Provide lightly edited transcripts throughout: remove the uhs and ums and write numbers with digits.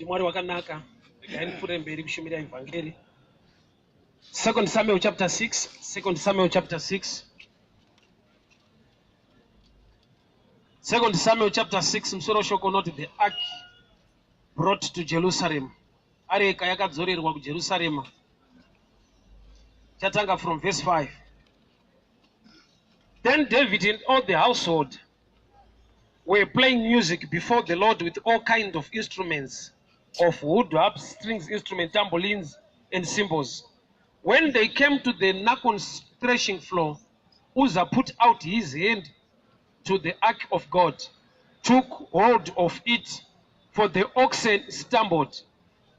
ndiMwari wakanaka. Regai ndipfuure mberi kushumira evhangeri. Second Samuel chapter 6, Second Samuel chapter 6. Second Samuel chapter 6 musoro shoko unoti the ark brought to Jerusalem. Areka yakadzorerwa kuJerusarema. Chatanga from verse 5. Then David and all the household were playing music before the Lord with all kinds of instruments of wood harps, strings, instruments, tambourines, and cymbals. When they came to the Nacon's threshing floor, Uzzah put out his hand to the ark of God, took hold of it, for the oxen stumbled.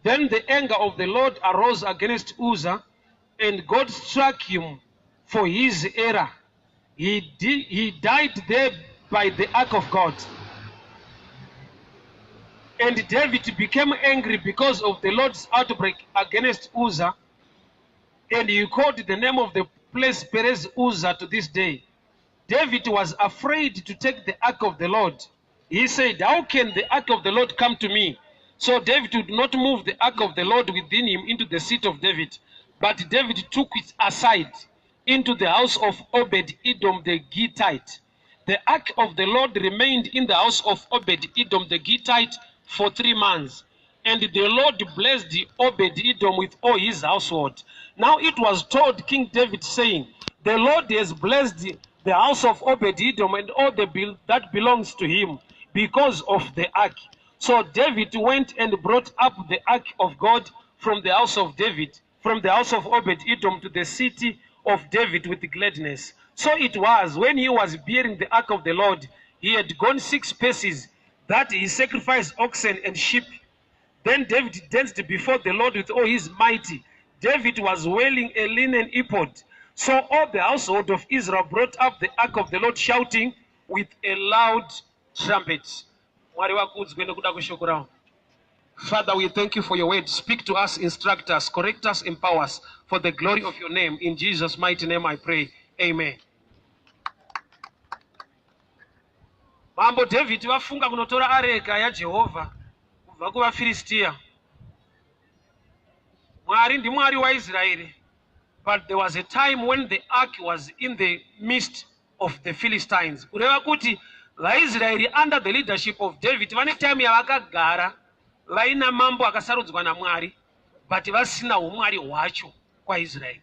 Then the anger of the Lord arose against Uzzah, and God struck him for his error. He, he died there by the ark of God. And David became angry because of the Lord's outbreak against Uzzah, and he called the name of the place Perez Uzzah to this day. David was afraid to take the ark of the Lord. He said, How can the ark of the Lord come to me? So David would not move the ark of the Lord within him into the seat of David, but David took it aside into the house of Obed Edom the Gittite. The ark of the Lord remained in the house of Obed Edom the Gittite for three months. And the Lord blessed Obed Edom with all his household. Now it was told King David, saying, The Lord has blessed the house of Obed Edom and all the be- that belongs to him because of the ark. So David went and brought up the ark of God from the house of David, from the house of Obed Edom to the city of David with gladness. So it was when he was bearing the ark of the Lord, he had gone six paces, that he sacrificed oxen and sheep. Then David danced before the Lord with all his might. David was wearing a linen ephod. So all the household of Israel brought up the ark of the Lord, shouting with a loud trumpet. Mwari vakudzwe nekuda kweshoko ravo. Father, we thank you for your word. Speak to us, instruct us, correct us, empower us for the glory of your name. In Jesus' mighty name I pray. Amen. Mambo David vafunga kunotora areka yaJehovha kubva kuvaFiristiya. Mwari ndiMwari waIsraeri, but there was a time when the ark was in the midst of the Philistines. Kureva kuti vaIsraeri under the leadership of David vane time yavakagara vaina mambo akasarudzwa naMwari but vasina umwari hwacho kwaIsraeri.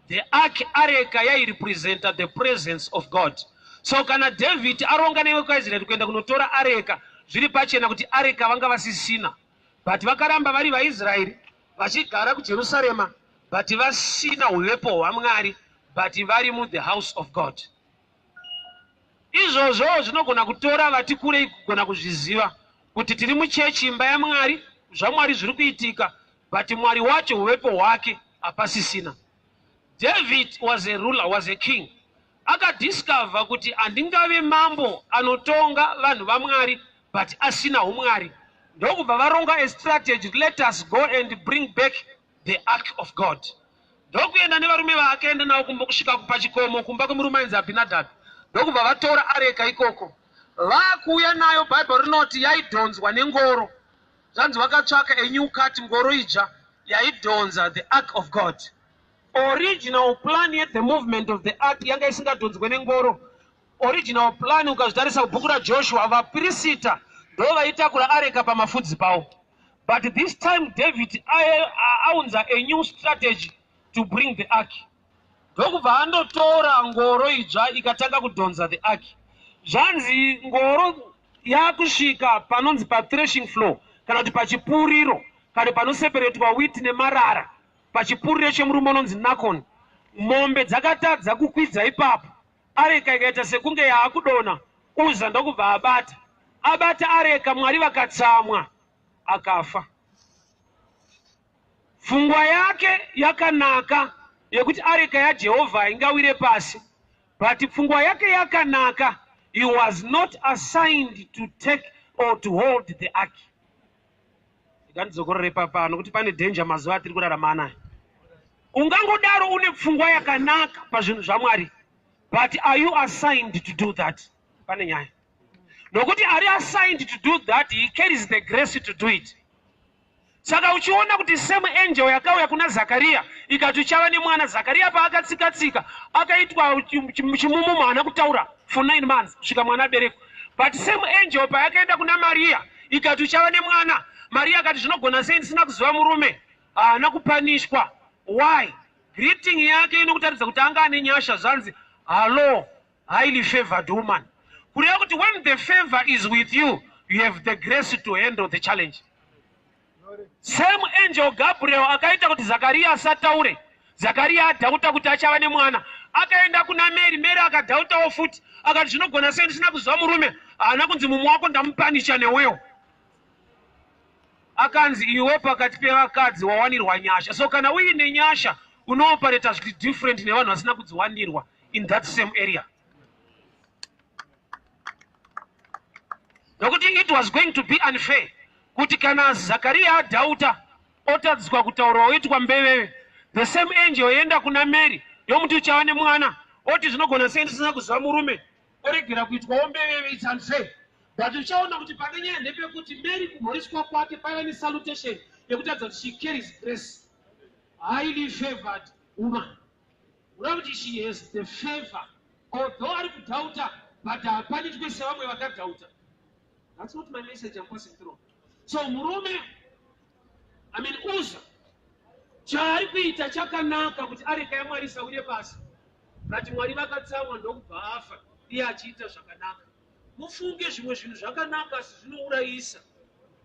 The ark areka yairepresenta the presence of God. So kana David aronga nevekwaIsraeri kuenda kunotora areka, zviri pachena kuti areka vanga vasisina, but vakaramba vari vaIsraeri vachigara kuJerusarema but vasina uvepo hwaMwari but vari mu the house of God. Izvozvo zvinogona kutora vati kurei kugona kuzviziva kuti tiri muchechi imba yaMwari, zvaMwari zviri kuitika, but Mwari wacho uvepo hwake hapasisina. David was a ruler, was a king. Akadiscover kuti handingave mambo anotonga vanhu vaMwari but asina umwari. Ndokubva varonga a strategy, let us go and bring back the ark of God. Ndokuenda nevarume vaakaenda navo kumba kusvika pachikomo kumba kwemurume ainzi Abhinadhabhi. Ndokubva vatora areka ikoko. Vakuuya nayo, Bhaibheri rinoti yaidhonzwa nengoro. Zvanzi vakatsvaka a new cart, ngoro idzva yaidhonza the ark of God. Original plan yethe movement of the ark yanga isingadhonzwe nengoro. Original plan ukazvitarisa kubhuku raJoshua, vapirisita ndo vaitakura areka pamafudzi pavo. But this time David aunza a new strategy to bring the ark. Ndokubva andotora ngoro idzva ikatanga kudhonza the ark. Zvanzi ngoro yakusvika panonzi pathreshing floor kana kuti pachipuriro kana panoseparetwa wheat nemarara pachipuriro chemurume unonzi Nakon. Mombe dzakatadza kukwidza ipapo. Areka ikaita sekunge yaakudonha. Uza ndokubva abata. Abata areka, Mwari vakatsamwa, akafa. Pfungwa yake yakanaka yekuti areka yaJehovha haingawire pasi, but pfungwa yake yakanaka, he was not assigned to take or to hold the ark. Ngandidzokorore papa nokuti pane danger mazuva atiri kurarama anaya. Ungangodaro une pfungwa yakanaka pazvinhu zvaMwari, but are you assigned to do that? Pane nyaya. Nokuti ari assigned to do that, he carries the grace to do it. Saka uchiona kuti same angel yakauya kuna Zakaria ikati uchava nemwana, Zakaria paakatsika-tsika akaitwa chimumumu haana kutaura for 9 months kusvika mwana aberekwa. But same angel payakaenda kuna Maria ikati uchava nemwana, Maria akati zvinogona sei ndisina kuziva murume, haana kupanishwa. Why? Greeting yake inokutaridza kuti anga ane nyasha, zvanzi hallo highly favored woman. Kureva kuti when the favor is with you, you have the grace to handle the challenge. Same angel Gabriel akaita kuti Zakaria asataure. Zakaria adhauta kuti achava nemwana. Akaenda kuna Mary, Mary akadhautawo futi. Akati zvinogona sei ndisina kuziva murume. Haana kunzi mumwe wako ndamupanicha newewo. Akanzi iwe pakati pevakadzi wawanirwa nyasha. So kana uine nyasha unoopareta zviri different nevanhu vasina kudziwanirwa in that same area. Nokuti it was going to be unfair kuti kana Zakaria adhauta otadziswa kutaura oitwa mbeveve, the same angel yoenda kuna Mary yomuti uchava nemwana, oti zvinogona sei ndisina kuziva murume, oregera kuitwawo mbeveve. It's unfair. But uchaona kuti pane nyaya ndepekuti Mary kumhoreswa kwake paiva nesalutation yekutaridza kuti she carries grace, highly favored woman. Kureva kuti she has the favor although ari kudhauta but hapanitwe sevamwe vakadhauta. That's not my message I'm passing through. So murume, I mean Uza, chaari kuita chakanaka kuti areka yaMwari isawire pasi, but Mwari vakatsamwa ndokubva afa iye achiita zvakanaka. Mufunge zvimwe zvinhu zvakanaka asi zvinourayisa.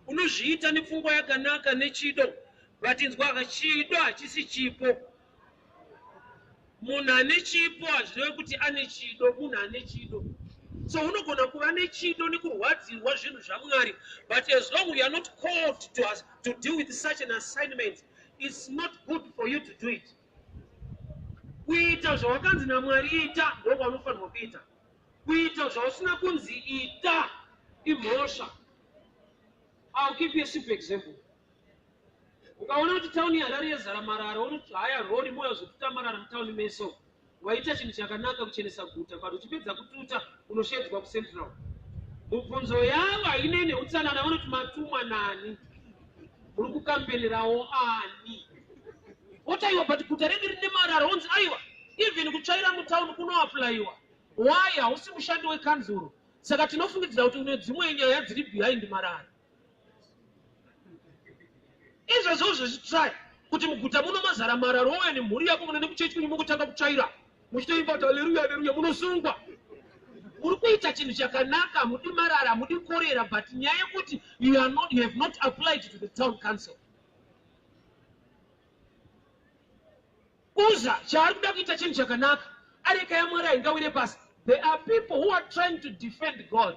Unozviita nepfungwa yakanaka nechido, but inzwa, chido hachisi chipo. Munhu ane chipo hazvirevi kuti ane chido. Munhu ane chido, so unogona kuva nechido nekurwadzirwa zvinhu zvaMwari, but as long you are not called to deal with such an assignment, it's not good for you to do it. Kuita zvawakanzi naMwari ita ndokwaunofanirwa kuita. Kuita zvausina kunzi ita imhosva. I'll give you a simple example. Ukaona kuti tauni yeHarare yazara marara, unoti haya rori moya zotuta marara mutauni meso, waita chinhu chakanaka kuchenesa guta, but uchipedza kututa unoshedzwa kuCentral. Mubvunzo yavo hainei neutsanana, vanoti matumwa nani, muri kukampenerawo ani? Oti aiwa, but guta redu rine marara. Onzi aiwa, even kutsvaira mutauni kunoaplayiwa. Why? Hausi mushandi wekanzuro, saka tinofungidzira kuti une dzimwe nyaya dziri behind marara. Izvozvo zvichitsvaya kuti muguta muno mazara marara, ouya nemhuri yako muno nekuchechi kunyu mukutanga kutsvaira muchitoimba kuti aleluya aleluya, munosungwa. Muri kuita chinhu chakanaka, hamudi marara, hamudi korera, but nyaya yekuti you have not applied to the town council. Uza chaari kuda kuita chinhu chakanaka, areka yaMwari haingawire pasi. There are people who are trying to defend God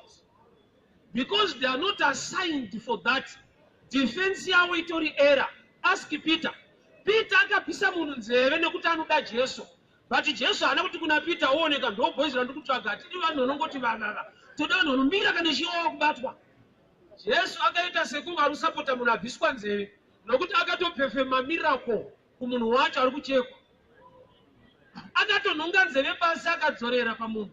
because they are not assigned for that. Defense yavo itori error. Ask Peter. Peter akabvisa munhu nzeve nekuti anoda Jesu, but Jesu haana kuti kuna Peter ooneka ndobhoizira ndikutsvaga. Hatidi vanhu vanongoti vavava, toda vanhu vanomira kana chiwawa kubatwa. Jesu akaita sekunge ari kusapota munhu abviswa nzeve, nokuti akatopefema miracle kumunhu wacho ari kuchekwa. Akatonhonga nzeve pasi akadzorera pamunhu.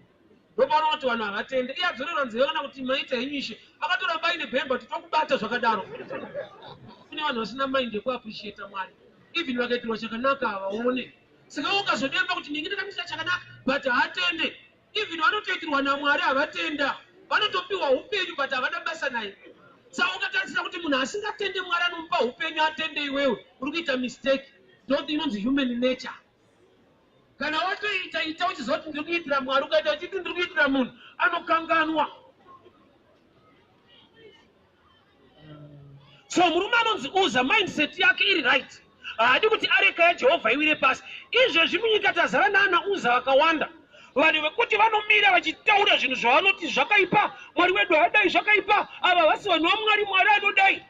Ndopanoona kuti vanhu havatende. Iye adzorerwa nzeve kana kuti maita henyu ishe, akatoramba aine bhemba kuti tokubata zvakadaro. Kune vanhu vasina mind yekuappreciata Mwari, even vakaitirwa chakanaka havaone. Saka ukazodemba kuti ndinge ndakamuitira chakanaka, but haatende. Even vanotoitirwa naMwari havatenda, vanotopiwa upenyu but havana basa naye. Saka ukatarisira kuti munhu asingatende Mwari anomupa upenyu atende iwewe, uri kuita mistake. Ndo inonzi human nature. Kana watoita, ita uchiziva kuti ndiri kuitira Mwari. Ukaita uchiti ndiri kuitira munhu, anokanganwa. So murume anonzi Uza, mindset yake iri right, haadi kuti areka yaJehovha iwire pasi. Izvezvi munyika tazara naana Uza vakawanda, vanhu vekuti vanomira vachitaura zvinhu zvavanoti zvakaipa. Mwari wedu haadai zvakaipa, ava vasi vanhu vaMwari, Mwari anodai.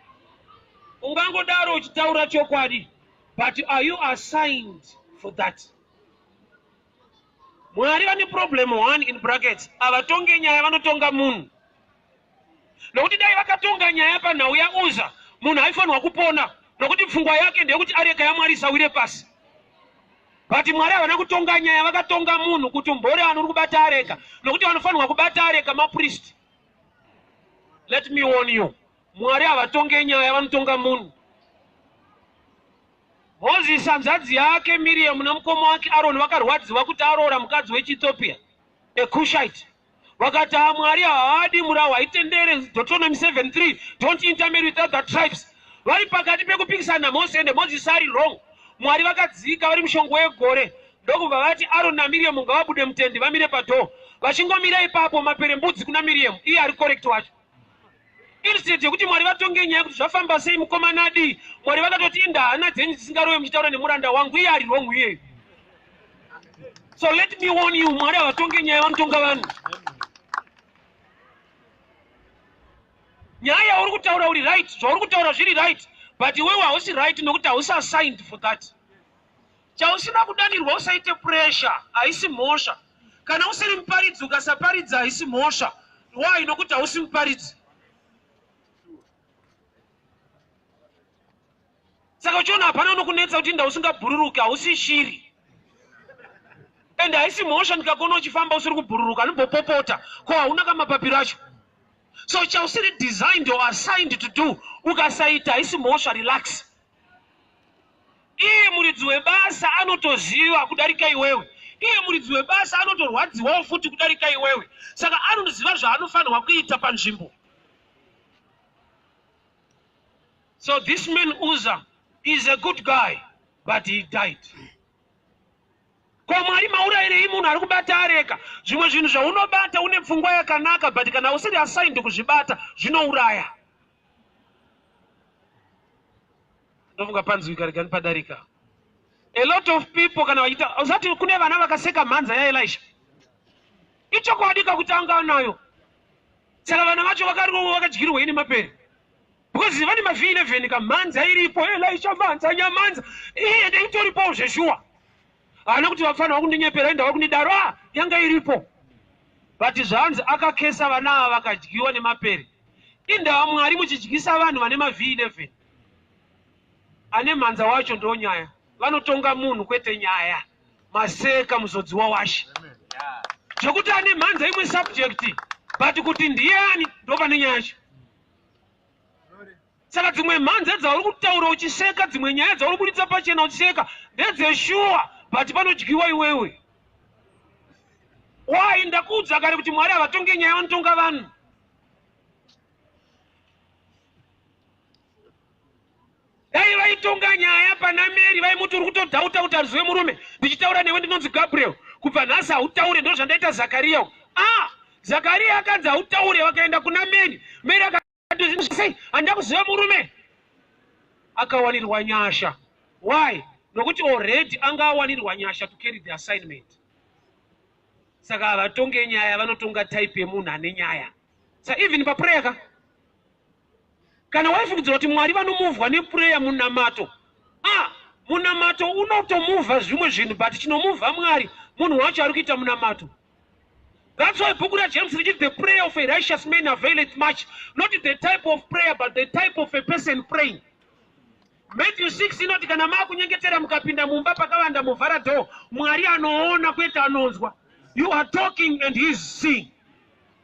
Ungangodaro uchitaura chokwadi, but are you assigned for that? Mwari vane problem one in brackets, havatonge nyaya, vanotonga munhu. Nokuti dai vakatonga nyaya panhau yaUza, munhu aifanirwa kupona, nokuti pfungwa yake ndeyekuti areka yaMwari isawire pasi. But Mwari havana kutonga nyaya, vakatonga munhu kuti mbore vanhu uri kubata areka, nokuti vanofanirwa kubata areka mapristi. Let me warn you, Mwari havatonge nyaya, vanotonga munhu. Mozisi, hanzvadzi yake Miriam namukoma wake Aroni vakarwadziwa kuti aroora mukadzi wechiEthiopia, a Cushite. Vakati, "Ah, Mwari haadi, murau haitendere, Deuteronomy 7:3, don't intermarry with other tribes." Vari pakati pekupikisana naMozisi, ende Mozisi ari wrong. Mwari vakadzika vari mushongwe wegore, ndokubva vati Aroni naMiriam ngavabude mutendi vamire padoor. Vachingomira ipapo, maperembudzi kuna Miriam, iye ari correct wacho. Instead yekuti Mwari vatonge nyaya kuti zvafamba sei, mukomana adii, Mwari vakatoti, "Inda hana dzenyu dzisingarove muchitaura nemuranda wangu, iye ari wrong iyeyo." So let me warn you, Mwari havatonge nyaya, vanotonga vanhu. Nyaya yauri kutaura uri right, zvauri kutaura zviri right, but iwewe hausi right, nokuti hausi assigned for that. Chausina kudanirwa usaite pressure, haisi mhosva. Kana usiri muparidzi, ukasaparidza haisi mhosva. Why? Nokuti hausi muparidzi. Saka uchiona hapana unokunetsa kuti inda usingabhururuki, hausi shiri, ende haisi mhosva. Ndikakuona uchifamba usiri kubhururuka, anombopopota ko hauna kamapapiro acho. So chausiri designed or assigned to do, ukasaita haisi mhosva, relax. Iye muridzi webasa anotoziva kudarika iwewe, iye muridzi webasa anotorwadziwawo futi kudarika iwewe, saka anoziva zvaanofanirwa kuita panzvimbo. So this man Uza is a good guy, but he died. Ko Mwari maurayirei munhu ari kubata areka? Zvimwe zvinhu zvaunobata une pfungwa yakanaka, but kana usiri assigned kuzvibata, zvinouraya. Ndofunga panzwika, regani padarika. A lot of people kana vachiita, usati kune vana vakaseka mhanza yaElisha, ichokwadi kakuti anga anayo. Saka vana vacho vakarova, vakadyirwei nemapere? Because vane maV11 kamhanza iripo, Elisha mhanza nyamanza iye ndeitoripowo zveshuwa. Haana kuti vafanira kundinyepera, indawa kundidaro. A yanga iripo, but zvanzi akakesa vana ava vakadyiwa nemapere. Indava Mwari muchidyisa vanhu vane maV11 ane mhanza wacho? Ndo nyaya, vanotonga munhu kwete nyaya. Maseka muzodziwa washe zvekuti ane mhanza imwe subject, but kuti ndiani, ndo pane nyaya yacho. Saka dzimwe mhanza dzauri kutaura uchiseka, dzimwe nyaya dzauri kuburitsa pachena uchiseka, ndedzeshuwa, but panodyiwa iwewe. Why? Ndakuudza kare kuti Mwari havatonge nyaya, vanotonga vanhu. Dai vaitonga nyaya pana Mary, vaimuti, "Uri kutodhauta kuti arizive murume, ndichitaura newe ndinonzi Gabriel, kubva nhasi hautaure, ndo zvandaita Zakariya." Ah, Zakariya akanzi hautaure, vakaenda kuna Mary. Mary akati sei, "Handida kuziva murume." Akawanirwa nyasha. Why? Nokuti already anga awanirwa nyasha to carry the assignment. Saka havatonge nyaya, vanotonga type yemunhu ane nyaya. Sa even paprayer ka, kana waifungidzira kuti Mwari vanomuvhwa neprayer, munamato, ah, munamato unotomuvha zvimwe zvinhu, but chinomuvha Mwari munhu wacho ari kuita munamato. That's why bhuku raJames richiti, "The prayer of a righteous man availeth much." Not the type of prayer, but the type of a person praying. Matthew 6 inoti kana maakunyengetera, mukapinda mumba pakavanda, muvhara door, Mwari anoona kwete anonzwa. You are talking and he is seeing.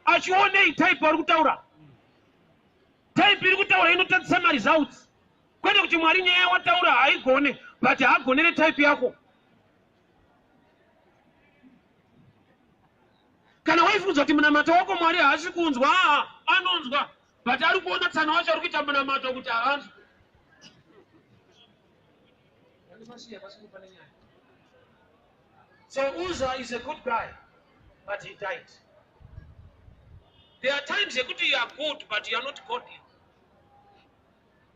Achionei? Type ari kutaura, type iri kutaura inotadzisa maresults. Kwete kuti Mwari nyaya wataura haigone, but haagonere type yako. Kana waifunza kuti munamato wako Mwari haasi kunzwa, aa, anonzwa, but ari kuona tsana wacho ari kuita munamato kuti havanzwi. So Uza is a good guy, but he died. There are times yekuti you are good, but you are not godly.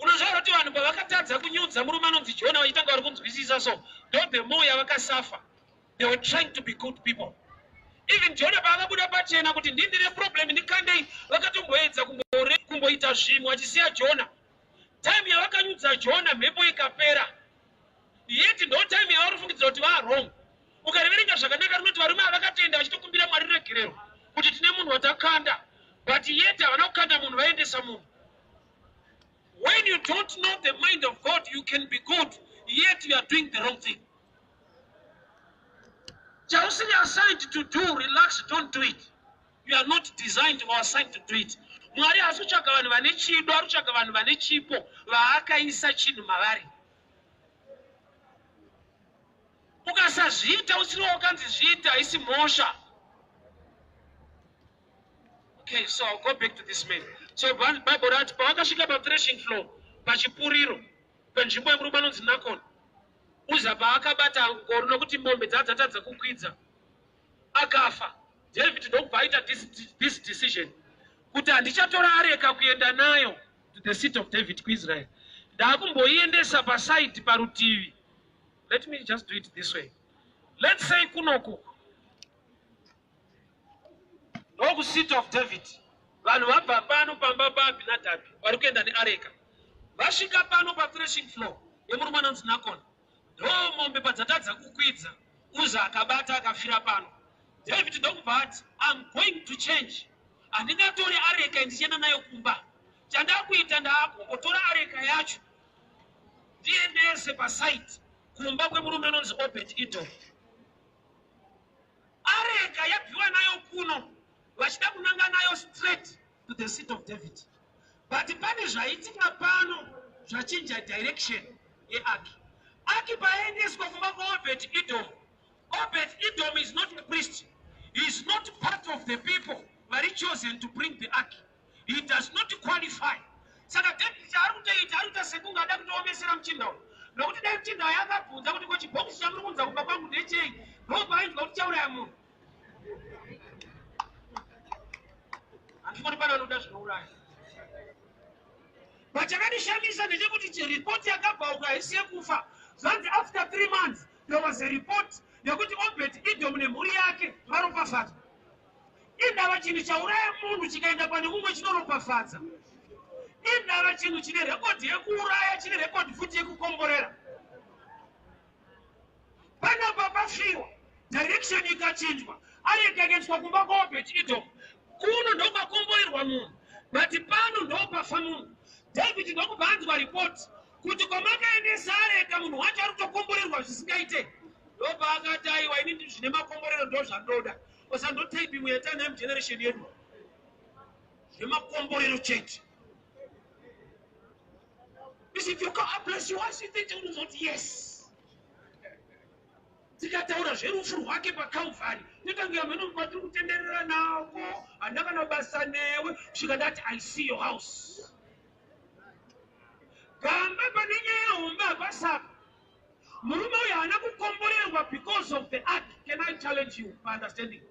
Unoziva kuti vanhu pavakatadza kunyudza murume anonzi Jona, vachitanga vari kunzwisisa, so ndo the more yavakasafa. They were trying to be good people. Even Jona paakabuda pachena kuti ndindire problem, ndikandei, vakatomboedza kumboita zvimwe vachisiya Jona. Time yavakanyudza Jona, mhepo ikapera. Yet ndo time yavari kufungidzira kuti vawrong. Ukariverenga zvakanaka, rinoti varume ava vakatenda vachitokumbira Mwari regerero kuti tine munhu watakanda, but yet havana kukanda munhu, vaendesa munhu. When you don't know the mind of God, you can be good, yet you are doing the wrong thing. Chausiri assigned to do, relax, don't do it. You are not designed or assigned to do it. Mwari haasi kutsvaga vanhu vane chido, ari kutsvaga vanhu vane chipo vaakaisa chinhu mavari. Ukasazviita usiri wakanzi zviita, haisi mhosva. Okay, so I'll go back to this man. So Bible rati pavakasvika pathreshing floor, pachipuriro penzvimbo yemurume anonzi Nakon, Uza paakabata ngoro nokuti mombe dzadzatadza kukwidza, akafa. David ndokubva aita this decision kuti handichatora areka kuenda nayo to the City of David kuIsrael, ndaakumboiendesa paside, parutivi. Let me just do it this way. Let's say kunoku ndokuCity of David. Vanhu vabva pano pamba paAbhinadhabhi, vari kuenda neareka. Vasvika pano pathreshing floor yemurume anonzi Nakon, ndo mombe padzatadza kukwidza, Uza akabata, akafira pano. David ndokubva ati, "I'm going to change. Handingatori areka ndichienda nayo kumba. Chandakuita, ndaakumbotora areka yacho ndiendese pasite kumba kwemurume anonzi Obed Edom." Areka yabviwa nayo kuno, vachida kunanga nayo straight to the City of David, but pane zvaitika pano zvachinja direction yeark. Ark paendeswa kumba kwaObed Edom, Obed Edom is not a priest. He is not part of the people vari chosen to bring the ark. He does not qualify. Saka David chaari kutoita, ari kuita sekunge ada kutoomesera muchinda uyu, nokuti dai muchinda uyu akabvunza kuti, "Ko chibhokisi chamuri kunza kumba kwangu ndechei?" ndopaainzwa kuti chauraya munhu. Handikoni pane vanoda zvinouraya. But chakandishamisa ndechekuti ripoti yakabva uko haisi yekufa. Zvanzi after 3 months there was a report yekuti Obed Edom nemhuri yake varopafadzwa. Indava chinhu chauraya munhu chikaenda pane mumwe chinoropafadza? Indava chinhu chine rekodhi yekuuraya chine rekodhi futi yekukomborera? Panapa pafiwa, direction ikachinjwa, areka ikaendeswa kumba kwaObed Edom. Kuno ndokwakomborerwa munhu, but pano ndopafa munhu. David ndokubva anzwa ripoti kuti kwamakaendesa areka, munhu wacho ari kutokomborerwa zvisingaite. Ndopaakati, "Aiwa, ini zvine makomborero ndo zvandoda." Osandotype imwe yatanayo mugeneration yedu, zvemakomborero chete. If you God bless you, once you think unozoti yes. Tikataura zverufu rwake paCalvary, totangira mheno kwatiri kutenderera nako, handina kana basa newe kusvika ndati, "I see your house." Gamba pane nyaya hombe hapasapa. Murume uyu haana kukomborerwa because of the ark. Can I challenge you by understanding?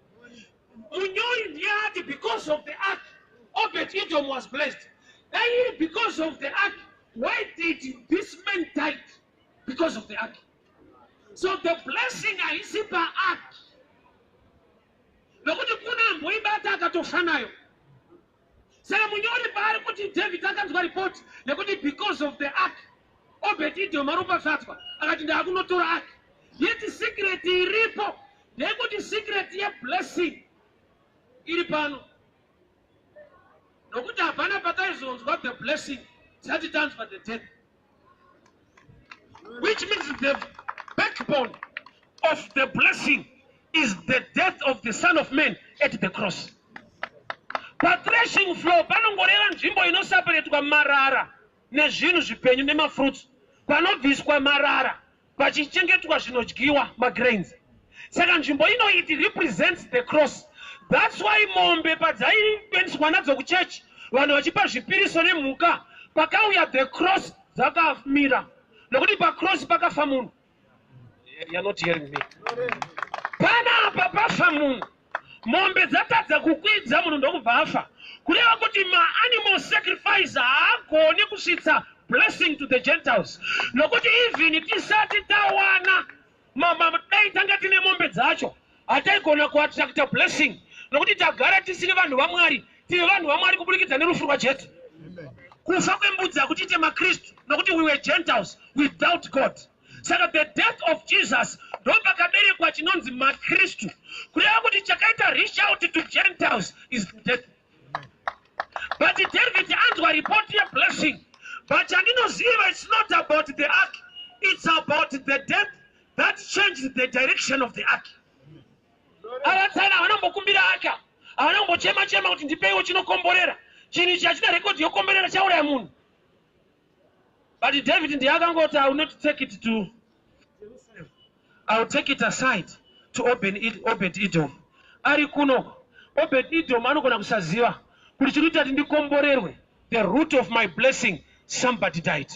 Munyori ndiye ati because of the ark Obed Edom was blessed. Dai iri because of the ark, why did this man died because of the ark? So the blessing haisi paark, nokuti kuna amboibata akatofa nayo. Saka munyori paari kuti David akanzwa ripoti nekuti because of the ark Obed Edom aropafadzwa, akati, "Ndaakunotora ark." Yet secret iripo ndeyekuti secret yeblessing iri pano, nokuti hapana pataizonzwa the blessing tisati tanzwa the death, which means the backbone of the blessing is the death of the Son of Man at the cross. Pathreshing floor panongoreva nzvimbo inoseparatwa marara nezvinhu zvipenyu nemafruits. Panobviswa marara pachichengetwa zvinodyiwa, magrains. Saka nzvimbo ino, it represents the cross. That's why mombe padzaiendeswa nadzo kuchechi, vanhu vachipa zvipiriso nemhuka, pakauya the cross dzakamira, nokuti pacross pakafa munhu. You're not hearing me. Panapa pafa munhu, mombe dzatadza kukwidza, munhu ndokubva afa. Kureva kuti maanimal sacrifice haagoni kusvitsa blessing to the Gentiles, nokuti even tisati tawana dai tanga tine mombe dzacho, hataigona kuattracta blessing, nokuti tagara tisiri vanhu vaMwari. Tiri vanhu vaMwari kuburikidza nerufu rwaJesu. Kufa kwembudzi hakutiite maKristu, nokuti we were Gentiles without God. Saka the death of Jesus ndopakaberekwa chinonzi maKristu. Kureva kuti chakaita reach out to Gentiles is the death. But David anzwa report yeblessing, but chandinoziva, it's not about the ark, it's about the death that changed the direction of the ark. Avatsana havana aka, havana kumbochema chema kuti, "Ndipeiwo chinokomborera." Chinhu ichi hachina rekodhi yokomborera, chauraya munhu. But David ndiye akangoti, "I will not take it to Jerusalem. I'll take it aside to Obed Edom. Ari kuno, Obed Edom anogona kusaziva kuti chiri kuita kuti ndikomborerwe, the root of my blessing, somebody died.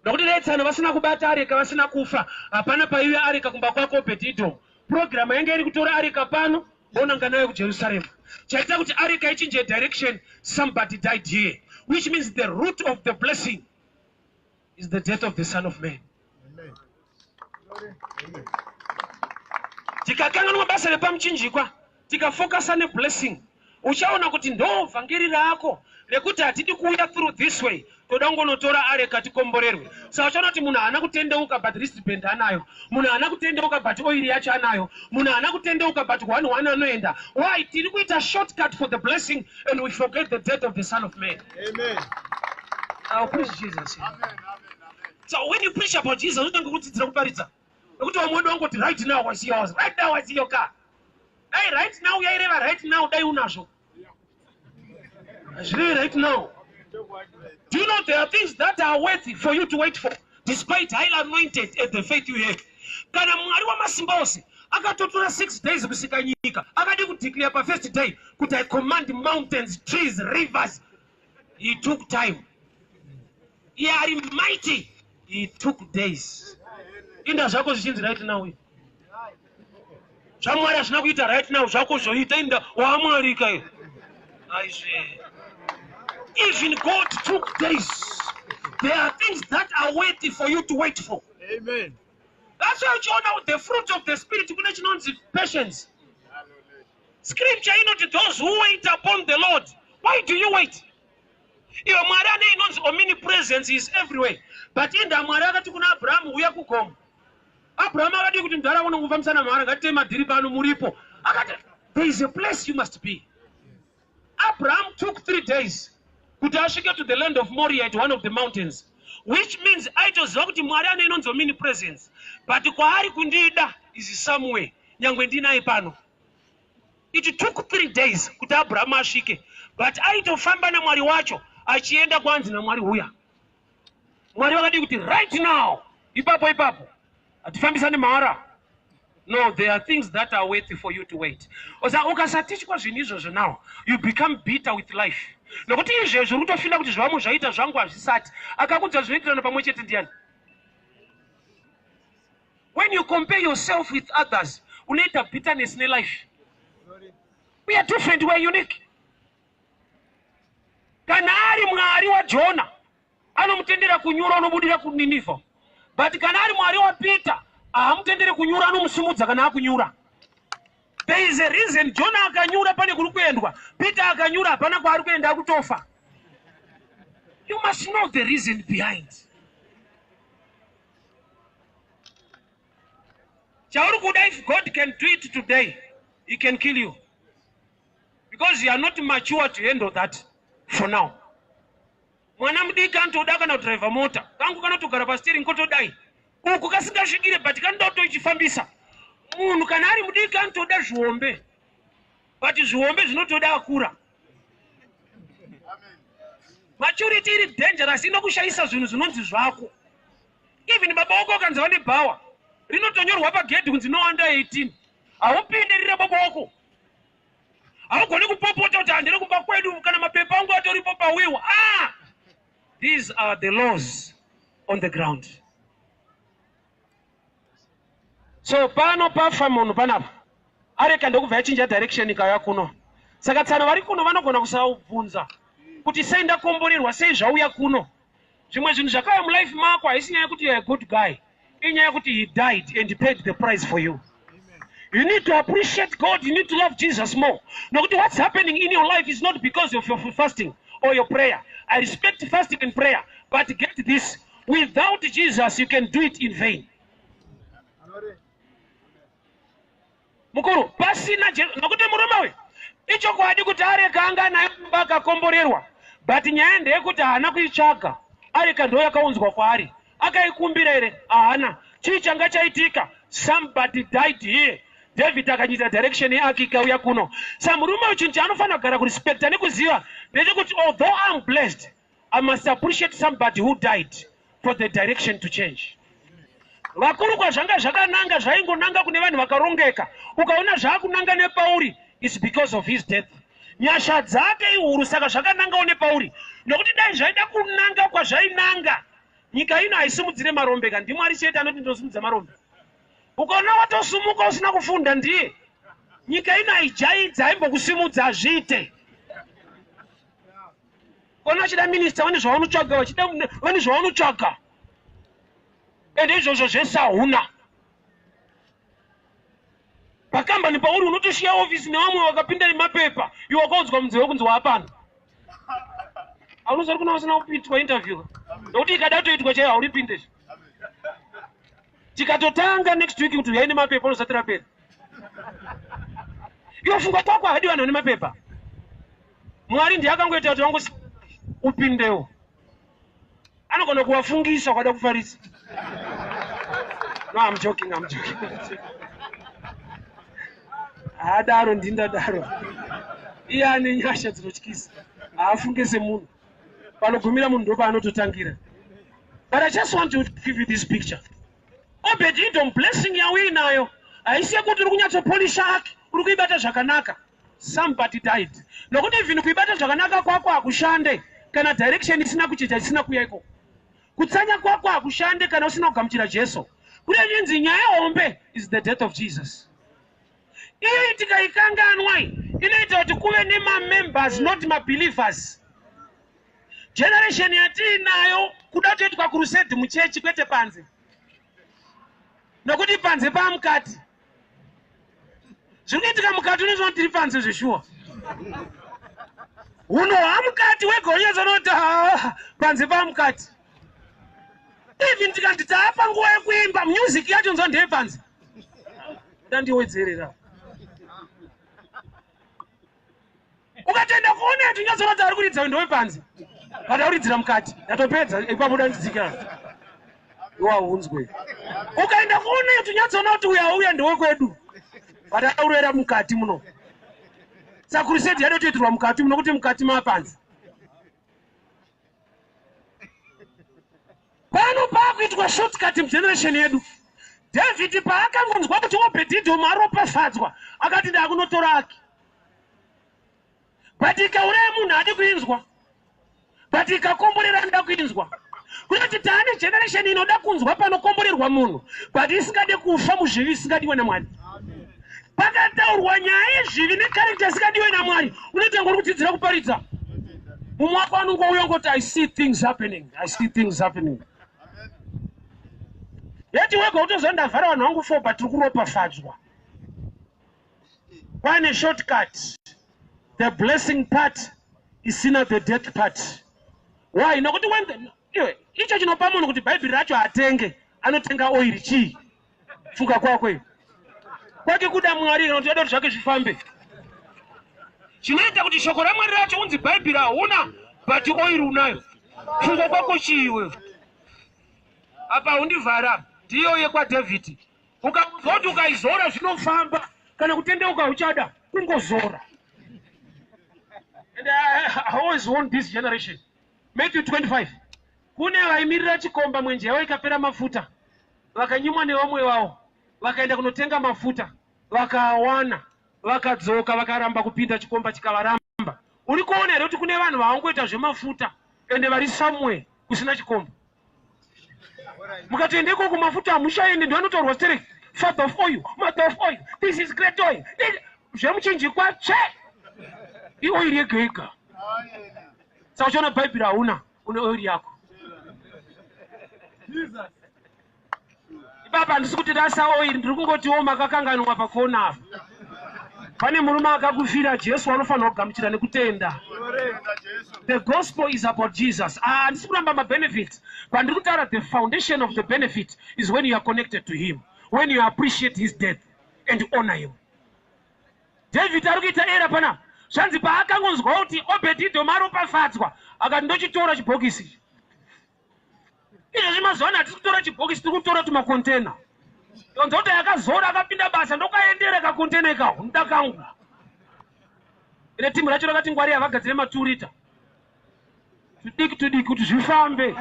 Nokuti dai tsano vasina kubata areka, vasina kufa, hapana paiuya areka kumba kwako Obed Edom. Purogiramu yange iri kutora areka pano vonanga nayo kuJerusarema. Chaita kuti areka ichinje direction, somebody died here, which means the root of the blessing is the death of the Son of Man. Tikakanganwa basa repamuchinjikwa, tikafokasa neblessing, uchaona kuti ndo vhangeri rako rekuti hatidi kuuya through this way, toda kungonotora areka tikomborerwe. Saka uchaona kuti munhu haana kutendeuka, but wristband anayo. Munhu haana kutendeuka, but oiri yacho anayo. Munhu haana kutendeuka, but one one anoenda. Why? Tiri kuita shortcut for the blessing and we forget the death of the Son of Man. Amen. I'll preach Jesus here. So when you preach about Jesus, unotanga kudzidzira kuparidza, nekuti vamwe wedu vangoti, "Right now I see yours, right now I see your car." Dai right now yaireva right now, dai unazvo. Hazvirevi right now. Do you know there are things that are worthy for you to wait for, despite highly anointed at the faith you have? Kana Mwari wamasimba ose akatotora 6 days kusika nyika, akadi kudeclare pafirst day kuti, "I command mountains, trees, rivers"? He took time. Iye ari mighty, he took days. Inda zvako zvichinzi right now. ZvaMwari hazvina kuita right now, zvako zvoita. Inda waMwarika iyo aizve. Even God took days. There are things that are worthy for you to wait for. Amen. That's why uchiona the fruit of the Spirit, kune chinonzi patience. Scripture inoti, "Those who wait upon the Lord." Why do you wait? Iwe Mwari ane inonzi omnipresence, is everywhere, but inda Mwari akati kuna Abrahamu, "Uya kugomo." Abrahamu akadi kuti, "Mudhara, unongofambisana mahara, ngatitei madhiri pano muripo." Akati, "There is a place you must be." Abraham took 3 days kuti asvike to the land of Moria at one of the mountains, which means aitoziva kuti Mwari ane inonzi omnipresence, but kwaari kundida is somewhere, nyangwe ndinaye pano. It took 3 days kuti Abrahamu asvike, but aitofamba naMwari wacho achienda kwanzi naMwari, "Uya." Mwari vakadi kuti right now, ipapo ipapo, hatifambisani mahara. No, there are things that are worthy for you to wait. Osa ukasatichwa zvinhu izvozvo, now you become bitter with life, nokuti izvezvo uri kutofeela kuti zvavamwe zvaita, zvangu hazvisati. Akakudza zvinoitirana pamwe chete ndiani? When you compare yourself with others, unoita bitterness nelife. We are different, we are unique. Kana ari Mwari waJona, anomutendera kunyura, unobudira kuNinivha, but kana ari Mwari waPeter, haamutenderi kunyura, anomusimudza kana akunyura. There is a reason. Jona akanyura, pane kuri kuendwa. Peter akanyura, hapana kwaari kuenda, akutofa. You must know the reason behind chauri kuda. If God can do it today, he can kill you, because you are not mature to handle that for now. Mwana mudiki anotoda kana kudhiraivha mota, kangu kanotogara pasteering kotodai uku kasingasvikire, but kanoda kutoichifambisa. Munhu kana ari mudiki anotoda zvihombe, but zvihombe zvinotoda akura. Maturity iri dangerous, inokushayisa zvinhu zvinonzi zvako. Even baba wako ukanzi vane bhawa rinotonyorwa pagedhi kunzi "No under 18", haupinde. Rire baba wako, haugoni kupopota kuti handiri kumba kwedu, kana mapepa angu atoripo pawiwa. Ah, these are the laws on the ground. So pano pafa munhu panapa, areka ndokubva yachinja direction, ikauya kuno. Saka tsano vari kuno vanogona kusabvunza kuti sei ndakomborerwa, sei zvauya kuno. Zvimwe zvinhu zvakauya mulife mako, haisi nyaya yekuti you are a good guy, inyaya yekuti he died and paid the price for you. You need to appreciate God. You need to love Jesus more, nokuti what's happening in your life is not because of your fasting or your prayer. I respect fasting and prayer, but get this: without Jesus you can do it in vain. Mukuru, pasina nokuti murume uyu, ichokwadi kuti areka anga naye mumba akakomborerwa, but nyaya ndeyekuti haana kuitsvaga. Areka ndo yakaunzwa kwaari. Akaikumbira here? Haana. Chii changa chaitika? Somebody died here. David akanyita direction yeark, ikauya kuno. Sa murume uyu, chinhu chaanofanira kugara kurespecta nekuziva ndechekuti, although I'm blessed, I must appreciate somebody who died for the direction to change. Vakuru kwazvanga zvakananga zvaingonanga kune vanhu vakarongeka. Ukaona zvaakunanga nepauri is because of his death. Nyasha dzake ihuru saka zvakanangawo nepauri. Nokuti dai zvaida kunanga kwazvainanga nyika ino haisimudzire marombe ka ndiMwari chete anoti ndinosimudza marombe. Ukaona watosumuka usina kufunda ndiye. Nyika ino haijaidzi haimbokusimudza hazviite. Kona vachida minista vane zvavanotsvaga vachida vane zvavanotsvaga. Ende izvozvo zvese hauna. Pakambani pauri unotoshiya ofisi nevamwe vakapinda nemapepa iwe wakaudzwa munzeve kunzi waapano. Haunozori kuna usina kuitwa interview nokuti ikada kutoitwa chaiyo hauripinde. Tikatotanga next week kuti uyai nemapepa unosati rapera. Iwe funga kwako hadi vanhu vane mapepa. Mwari ndiye akangoita kuti vangu upindewo. Anogona kuwafungisa ukada kufarisa. No, I'm joking, I'm joking. Haadaro ndindadaro. Iye ane nyasha dzinotyisa. Haafunge semunhu. Panogumira munhu ndopaanototangira. But I just want to give you this picture. Obed Edom blessing yauinayo haisi yekuti uri kunyatsopolisha ake, uri kuibata zvakanaka. Somebody died. Nokuti even kuibata zvakanaka kwako hakushande kana direction isina kuchinja isina kuya ikoko. Kutsanya kwako hakushande kana usina kugamuchira Jesu. Kune chinzi nyaya hombe is the death of Jesus. Iyo tikaikanganwa inoita kuti kuve nemamembers not mabelievers. Generation yatiinayo kuda kutoitwa crusade muchechi kwete panze. Nokuti panze pamukati. Zviri kuitika mukati unozoona tiri panze zveshuwa. Huno hwamukati wega unyatsoona ah, panze pamukati. Even tikati taapa nguva yekuimba music yacho nzwa ndeyepanze. Ndandiwedzerera. Ukatoenda kuona kuti unyatsoona kuti ari kuridza ndewepanze. But auridzira mukati. Ndatopedza ipapo dandidzikira. Iwaunzwe. Ukaenda kuona kuti unyatsoona kuti uya uya ndewekwedu. But aurera mukati muno. Saka crusade yadotoitirwa mukati muno kuti mukati mapanze. Pano paakuitwa shortcut mugeneration yedu. David paakangonzwa kuti Obed-Edom aropafadzwa akati ndakunotora ake. But ikauraya munhu haadi kuinzwa. But ikakomborera anoda kuinzwa. Kunoti taane generation inoda kunzwa panokomborerwa munhu but isingade kufa muzvivi isingadiwe naMwari. Pakataurwa nyaya yezvivi necharacter isingadiwe naMwari unoita ngori kudzidzira kuparidza. Mumwe wako anongouya ngoti I see things happening. I see things happening. Yeti wega utoziva ndavhara vanhu vangu 4 but tiri kuropafadzwa. Pane shortcut. The blessing part isina the death part. Why? Nokuti when the, iwe icho chinopa munhu kuti bhaibheri racho atenge anotenga oiri chii? Funga kwako iwe. Kwake kuda Mwari kana kuti kuti zvake zvifambe. Chinoita kuti shoko raMwari racho unzi bhaibheri hauna but oiri unayo. Funga kwako chii iwe? Apa undivhara ndiyo yekwaDhavhidhi. Ukauzwa kuti ukaizora zvinofamba kana kutendeuka uchada kungozora. And I always warn this generation. Matthew 25. Kune vaimirira chikomba mwenje yavo ikapera mafuta. Vakanyimwa nevamwe vavo. Vakaenda kunotenga mafuta. Vakawana. Vakadzoka vakaramba kupinda chikomba chikavaramba. Uri kuona here kuti kune vanhu vavangoita zvemafuta ende vari somewhere kusina chikomba. Mukatoenda ikoko mafuta hamushaendi ndo anotaurwa stereki. Father of oil, mother of oil, this is great oil. Zvemuchinjikwa che. Ioil yega yega. Saka uchiona bhaibheri hauna, une oil yako. Ipapa handisi kuti rasa oil, ndiri kungotiwo makakanganwa pakona apa. Pane murume akakufira Jesu anofanira kugamuchira nekutenda. The gospel is about Jesus. Ah, handisi kuramba mabenefits, but ndiri kutaura the foundation of the benefit is when you are connected to him, when you appreciate his death and honor him. David ari kuita era pana zvanzi paakangonzwa kuti Obed-Edom aropafadzwa akati ndochitora chibhokisi. Izvozvi mazuva ano hatisi kutora chibhokisi, tiri kutora tumakontena. Tonzwa kuti akazora akapinda basa ndokaendera kakontena ikaho ndoda kangu. Ine timu racho rakati ngwari havagadzire maturita tudiki tudiki kuti zvifambe.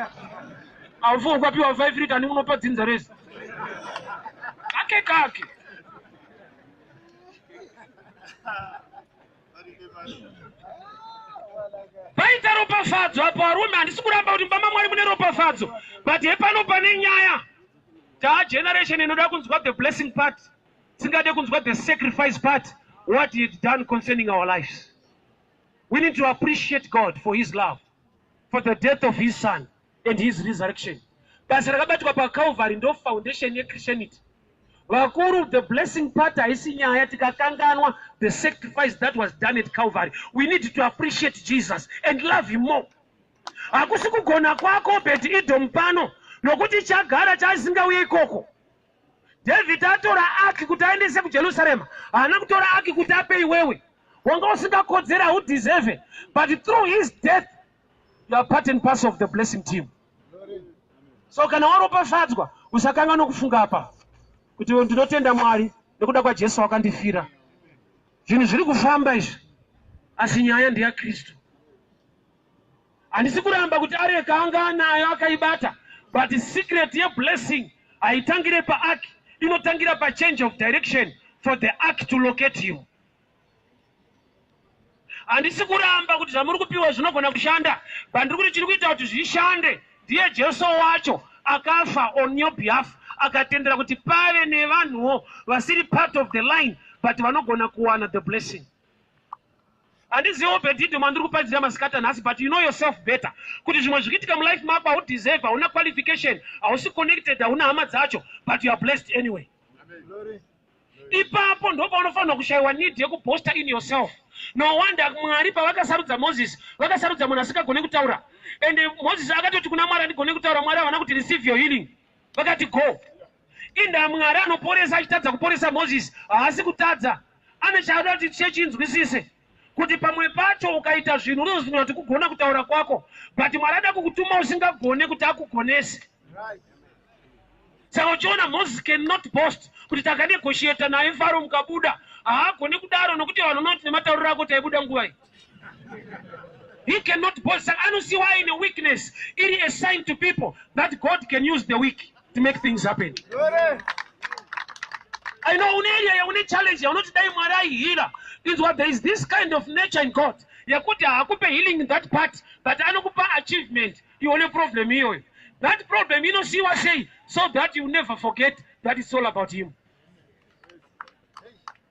Haufi ukapiwa 5 lita ani unopa dzinza rese. Kake kake. Paita ropafadzo apo varume, handisi kuramba kuti mumba maMwari mune ropafadzo, but hepano pane nyaya. Taa generation inoda kunzwa the blessing part, singade kunzwa the sacrifice part, what he had done concerning our lives. We need to appreciate God for his love, for the death of his son and his resurrection. Basa rakabatwa paCalvary ndo foundation yeChristianity. Vakuru, the blessing part haisi nyaya tikakanganwa the sacrifice that was done at Calvary. We need to appreciate Jesus and love him more. Hakusi kugona kwako Obed Edom pano, nokuti chagara chaisingauye ikoko. David atora ark kuti aendese kuJerusarema, haana kutora ark kuti ape iwewe. Wanga usingakodzera, haudeserve, but through his death you are part and parcel of the blessing team. So kana waropafadzwa, usakanganwa kufunga apa kuti ndinotenda Mwari nekuda kwaJesu wakandifira. Zvinhu zviri kufamba izvi, asi nyaya ndeyaKristu. Handisi kuramba kuti areka anga anayo akaibata, but secret yeblessing haitangire paark, inotangira pachange of direction for the ark to locate you. Handisi kuramba kuti zvamuri kupiwa zvinogona kushanda, but ndiri kuti chiri kuita kuti zvishande ndiye Jesu wacho akafa on your behalf, akatendera kuti pave nevanhuwo vasiri part of the line but vanogona kuwana the blessing. Handizivi Obed Edom andiri kuparidzira masikati nhasi, but you know yourself better kuti zvimwe zvikuitika mulife mako haudeserve, hauna qualification, hausi connected, hauna hama dzacho, but you are blessed anyway. Ipapo ndo paunofanirwa kushayiwa need yekuboasta in yourself. No wonder Mwari pavakasarudza Moses, vakasarudza munhu asingagone kutaura. And Moses akatoti kuna Mwari, "Handigone kutaura." Mwari havana kuti, "Receive your healing." Vakati, "Go." Inda Mwari anoporesa achitadza kuporesa Moses? Haasi kutadza, ane chaada kuti chechinzwisise kuti pamwe pacho ukaita zvinhu unozofunga kuti kugona kutaura kwako, but Mwari ada kukutuma usingagone kuti akugonese. Saka uchiona Moses cannot boast kuti takanegotiata naye Faro mukabuda. Haagoni kudaro nokuti vanhu vanoti nematauriro ako taibuda nguva iyi. He cannot boast. Saka anosiwa aine weakness iri a sign to people that God can use the weak to make things happen. I know une area yaune challenge yaunoti dai Mwari aiheala. Inzwa, there is this kind of nature in God yekuti haakupe healing in that part, but anokupa achievement. Ione problem iyoyo, that problem inosiyiwa sei so that you never forget that it's all about him.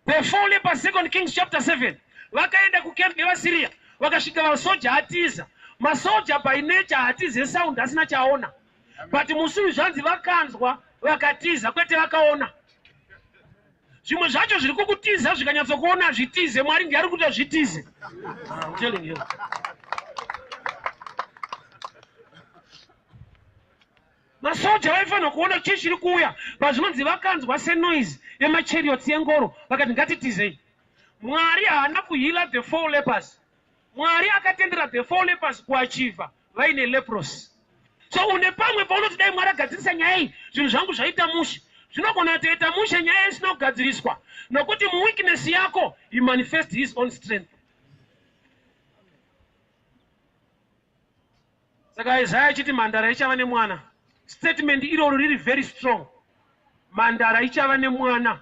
The four lepers, Second Kings chapter 7, vakaenda kucamp yevaSyria, vakasvika vasoja atiza. Masoja by nature hatize sound asina chaona, but musi uyu zvanzi vakanzwa vakatiza, kwete vakaona. Zvimwe zvacho zviri kukutiza, zvikanyatsokuona zvitize. Mwari ndiye ari kuita zvitize. I'm telling you. Masoja vaifanira kuona chii chiri kuuya, pazvinonzi vakanzwa senoise yemachariots, yengoro, vakati ngatitizei. Mwari haana kuheala the four lepers. Mwari akatendera the four lepers kuachieva vaine leprosy. So une pamwe paunoti dai Mwari agadzirisa nyaya iyi, zvinhu zvangu zvaita mushe. Zvinogona kutoita mushe nyaya isina kugadziriswa, nokuti muweakness yako he manifest his own strength. Saka Isaya achiti mhandara ichava nemwana, statement iroro riri very strong. Mhandara ichava nemwana,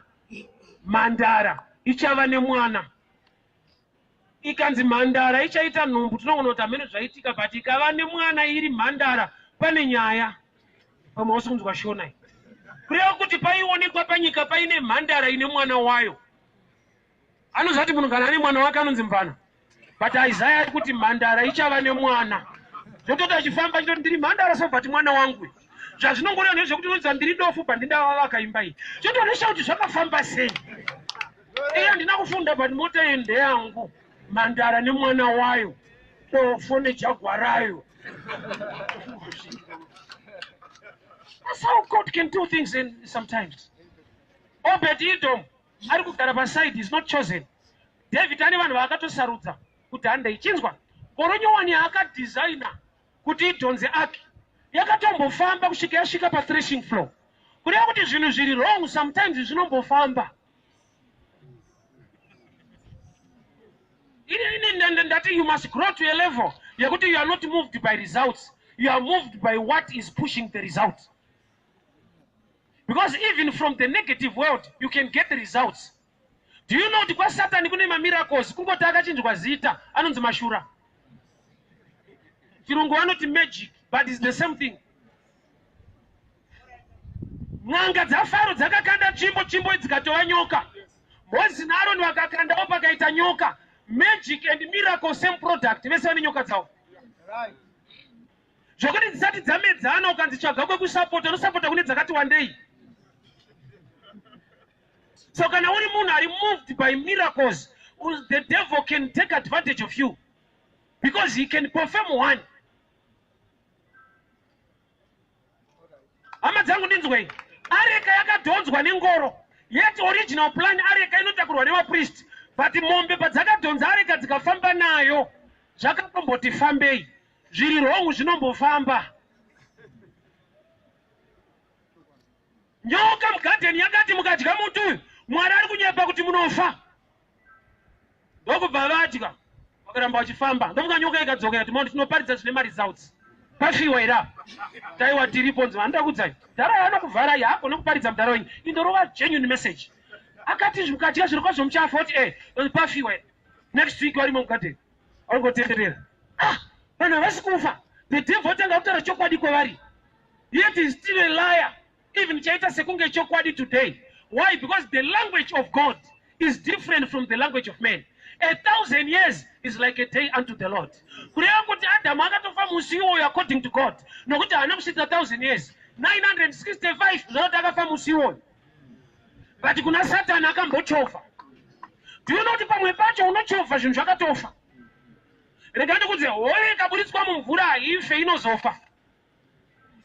mhandara ichava nemwana. Ikanzi mhandara ichaita nhumbu, tinogona kuti hamene zvaitika, but ikava nemwana iri mhandara, pane nyaya. Pamwe hausi kunzwa Shona iyi. Kureva kuti paionekwa panyika paine mhandara ine mwana wayo. Anozati munhu kana ane mwana wake anonzi mvana, but Isaya ari kuti mhandara ichava nemwana, zvototi achifamba achitoti ndiri mhandara so, but mwana wangu. Zvazvinongoreva ndezvekuti unonzi ndiri dofu, but ndindavavaka imba iyi. Zvotonesha kuti zvakafamba sei. Iye handina kufunda, but mota iyi ndeyangu. Mhandara nemwana wayo, dofo nejagwa rayo. That's how God can do things in, sometimes. Obed Edom ari kugara paside, is not chosen. David ane vanhu vaakatosarudza kuti handei. Chinzwa, ngoro nyowani yaakadhizaina kuti idhonze ark yakatombofamba kusvika yasvika pathreshing floor. Kureva kuti zvinhu zviri wrong sometimes zvinombofamba. Ini ndati you must grow to a level yekuti you are not moved by results, you are moved by what is pushing the result. Because even from the negative world you can get the results. Do you know kuti kwaSatani kune mamiracles kungoti akachinjwa zita anonzi mashura. Chirungu vanoti magic but it's the same thing. N'anga dzaFaro dzakakanda tsvimbo, tsvimbo dzikatova nyoka. Mozisi naAroni vakakandawo pakaita nyoka. Magic and miracle same product, vese vane nyoka dzavo. Zvekuti dzisati dzamedzana ukanzi tsvaga kwekusapota unosapota kune dzakati wandei. So kana uri munhu ari moved by miracles, the devil can take advantage of you because he can perform one. Hama dzangu ndinzwei, areka yakadhonzwa nengoro, yet original plan areka inotakurwa nevapristi, but mombe padzakadhonza areka dzikafamba nayo zvakatomboti fambei, zviri wrong zvinombofamba. Nyoka mugadheni yakati mukadya muti uyu Mwari ari kunyepa kuti munofa. Ndokubva vadya vakaramba vachifamba. Ndofunga nyoka ikadzoka ikati maundi tinoparidza zvine maresults. Pafiwa here apa? Taiwa tiripo nzi vanoda kudzai. Dhara anokuvharai haagone kuparidza mudhara wenyu. Indorova genuine message. Akati mukadya zviro kwazvo muchafa oti eh pafiwa here? Next week varimo mugadheni. Vangotenderera. Ah, vanhu havasi kufa. The devil otanga kutaura chokwadi kwavari. Yet is still a liar. Even chaita sekunge chokwadi today. Why? Because the language of God is different from the language of man. 1,000 years is like a day unto the Lord. Kureva kuti Adamu akatofa musi iwoyo according to God. Nokuti haana kusvitsa 1,000 years. 965 zvanoti akafa musi iwoyo. But kuna Satani akambochovha. Do you know kuti pamwe pacho unochovha zvinhu zvakatofa? Rega ndikudze, hove ikaburitswa mumvura haife, inozofa.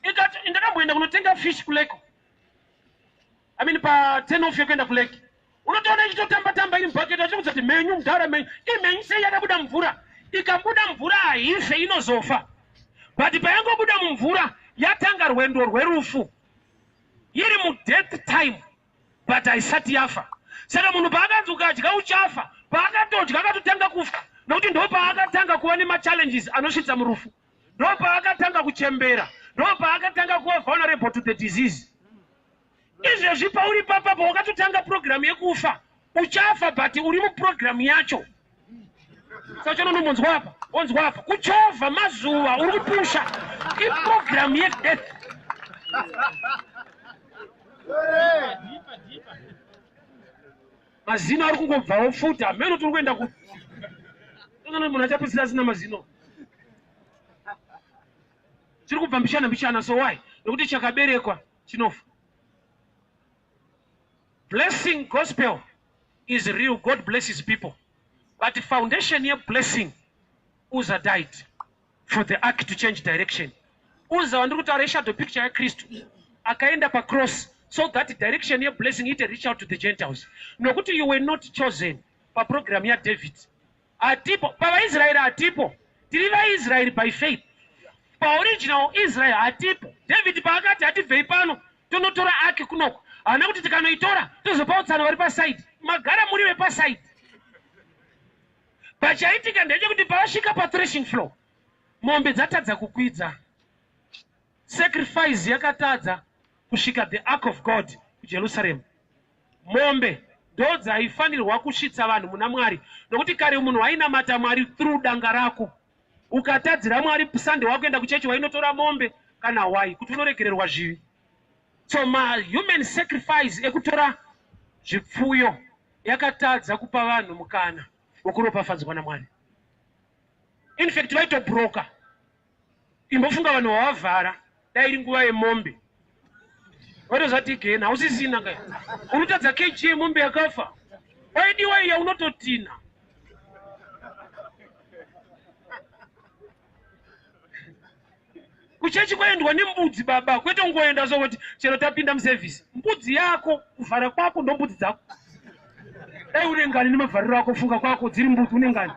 Ikati ndakamboenda kunotenga fish kuleko. I mean pa 10 off yekuenda kulake. Unotoona ichitotamba tamba iri mubucket achikudza kuti menyu mudhara menyu. Imenyu sei yakabuda mvura? Ikabuda mvura haife inozofa. But payangobuda mumvura yatanga rwendo rwerufu. Iri mu death time but haisati yafa. Saka munhu paakanzi ukadya uchafa, paakatodya akatotanga kufa nokuti ndopaakatanga kuva nemachallenges anosvitsa murufu. Ndopaakatanga kuchembera, ndopaakatanga kuva vulnerable to the disease. Izvezvi pauri papapo wakatotanga program yekufa, uchafa but uri muprogram yacho. Saka unombonzwa apa, wonzwa apa, kuchovha mazuva uri kupusha iprogram yedeath. Mazino ari kungobvawo futi, hameno tiri kuenda ku munhu achapedzisira asina mazino. Chiri kubva mbichana mbichana, so why? Nokuti chakaberekwa chinofa. Blessing gospel is real, God blesses people. But foundation yeblessing, Uzzah died for the ark to change direction. Uzzah wandiri kutaura ishadow picture yaKristu akaenda pacross so that direction yeblessing ite reach out to the Gentiles. Nokuti you were not chosen paprogram yaDavid. Hatipo pavaIsraeri, hatipo. Tiri vaIsraeri by faith. Paoriginal Israel hatipo. David paakati hatibvei pano tonotora ark kunoko, haana kuti tikanoitora tozopa utsano vari paside. Magara muri vepaside. Pachaitika ndechekuti pavasvika pathreshing floor, mombe dzatadza kukwidza. Sacrifice yakatadza kusvika the ark of God kuJerusalem. Mombe ndodzaifanirwa kusvitsa vanhu muna Mwari, nokuti kare munhu wainamata Mwari through danga rako. Ukatadzira Mwari Sunday wakuenda kuchechi wainotora mombe kana hwai kuti unoregererwa zvivi. So ma human sacrifice ekutora zvipfuyo yakatadza kupa vanhu mukana wekuropafadzwa naMwari. In fact vaitobroka. Imbofunga vanhu vavavhara dai iri nguva yemombe vaitozati gena hausisina ka unotadza kg yemombe yakafa waidiwa iya unototina. Kuchechi kwaendwa nembudzi baba, kwete kungoenda sokuti chero tapinda muservice. Mbudzi yako kuvhara kwako ndo mbudzi dzako. Dai une ngani nemavhariro ako, funga kwako dziri mbudzi une ngani.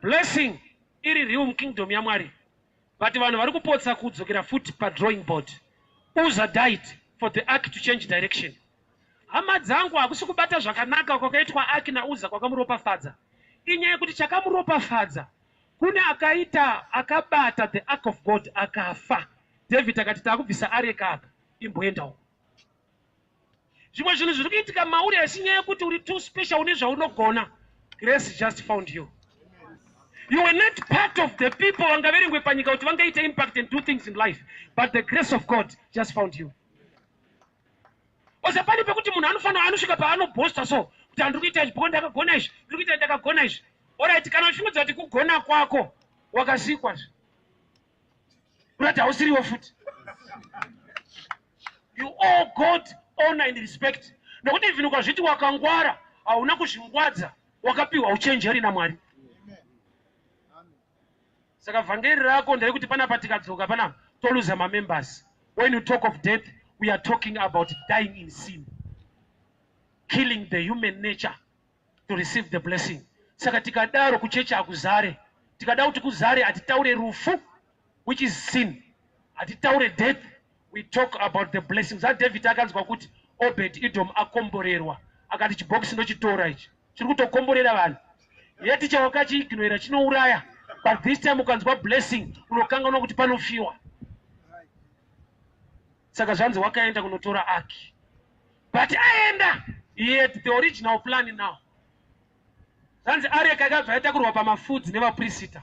Blessing iri real mukingdom yaMwari, but vanhu vari kupotsa kudzokera futi padrawing board. Uzzah died for the ark to change direction. Hama dzangu, hakusi kubata zvakanaka kwakaitwa ark naUzzah kwakamuropafadza. Inyaya yekuti chakamuropafadza Kune akaita akabata the ark of God akafa. David akati takubvisa areka apa imboendawo. Zvimwe zvinhu zviri kuitika mauri haisi nyaya yekuti uri too special une zvaunogona. Grace just found you. You were not part of the people vangaverengwe panyika kuti vangaite impact and do things in life, but the grace of God just found you. Oza pane pekuti munhu anofanira anosvika paanobosta so kuti handiri kuita izvi because ndakagona izvi, ndiri kuita ndakagona izvi. Alright, kana uchifungudza kuti kugona kwako wakasikwa zve. Urati hausiriwo futi. You owe God honor and respect. Nokuti even ukazviti wakangwara, hauna kuzvingwadza, wakapiwa uchenjeri naMwari. Saka vhangeri rako nderekuti panapa tikadzoka panapa toluza mamembers. When you talk of death, we are talking about dying in sin, killing the human nature to receive the blessing. Saka tikadaro kuchechi hakuzare. Tikada kuti kuzare hatitaure rufu, which is sin. Hatitaure death, we talk about the blessings. David akanzwa kuti Obed Edom akomborerwa, akati chibhokisi ndochitora ichi, chiri kutokomborera vanhu. Yeti chawakachiignoera chinouraya, but this time ukanzwa blessing unokanganwa kuti panofiwa. Saka zvanzi wakaenda kunotora aki, but aenda yet the original plan now. Zvanzi areka yakabva yatakurwa pamafudzi nevaprisita.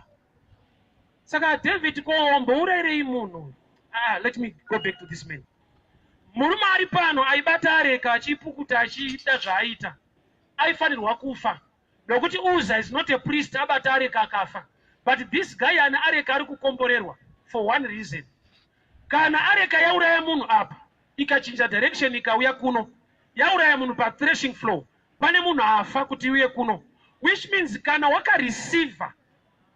Saka David ko wambourayirei munhu? Let me go back to this man. Murume ari pano aibata areka achipukuta achiita zvaaita, aifanirwa kufa nokuti Uza is not a priest, abata areka akafa. But this guy ane areka ari kukomborerwa for one reason. Kana areka yauraya munhu apa ikachinja direction ikauya kuno, yauraya munhu pa threshing floor, pane munhu afa kuti iuye kuno, which means kana wakareceiver